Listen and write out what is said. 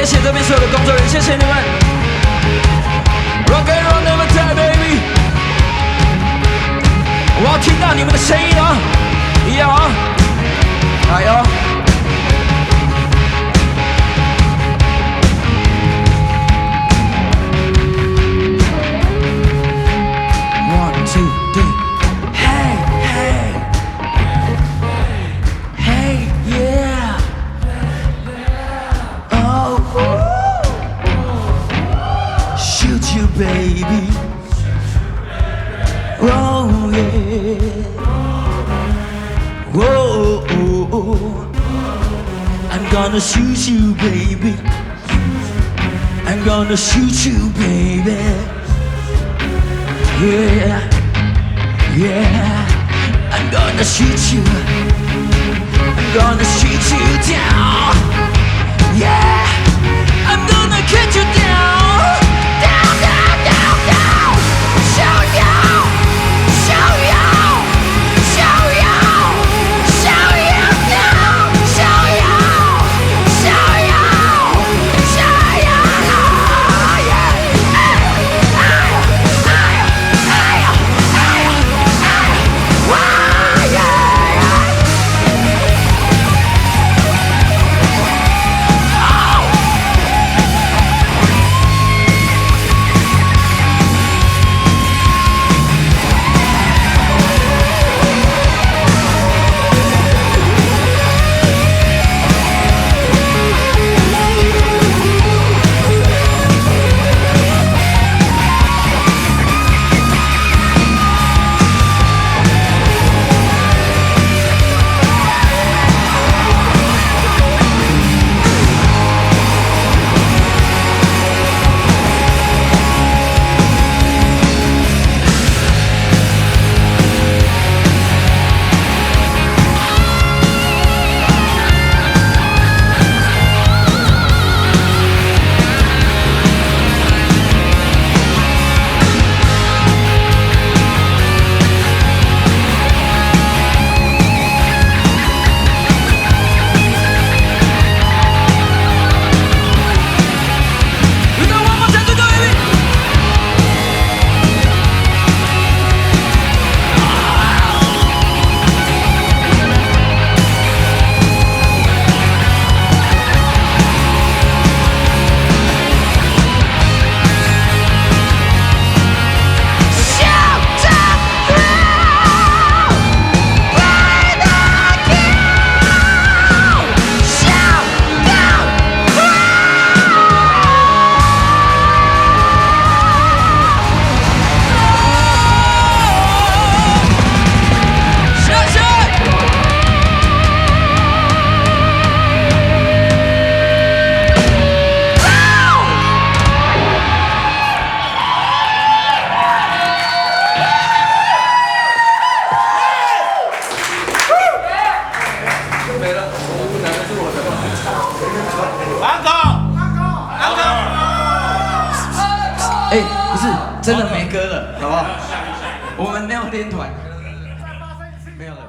谢谢这边所有的工作人员，谢谢你们。Rock and roll never die, baby。我要聽到你們的聲音啊！一樣啊！來喲。One, two, three. Hey, hey, hey, yeah. Oh, shoot you, baby. Oh yeah. Whoa, I'm gonna shoot you, baby. I'm gonna shoot you, baby. Yeah. I'm gonna shoot you. I'm gonna shoot you down. Yeah, I'm gonna cut you down. Down, down, down, down. Shoot you, shoot you, shoot you, shoot you down. Shoot you, shoot you, shoot you. Yeah. 哎哎哎哎哎，yeah. We go one more time to go, baby. Shout by the kill. Shout down. 謝謝。沒了，我不難的是我的。安哥，安哥，哎，不是，真的沒歌了，好不好？我們沒有練團，沒有了。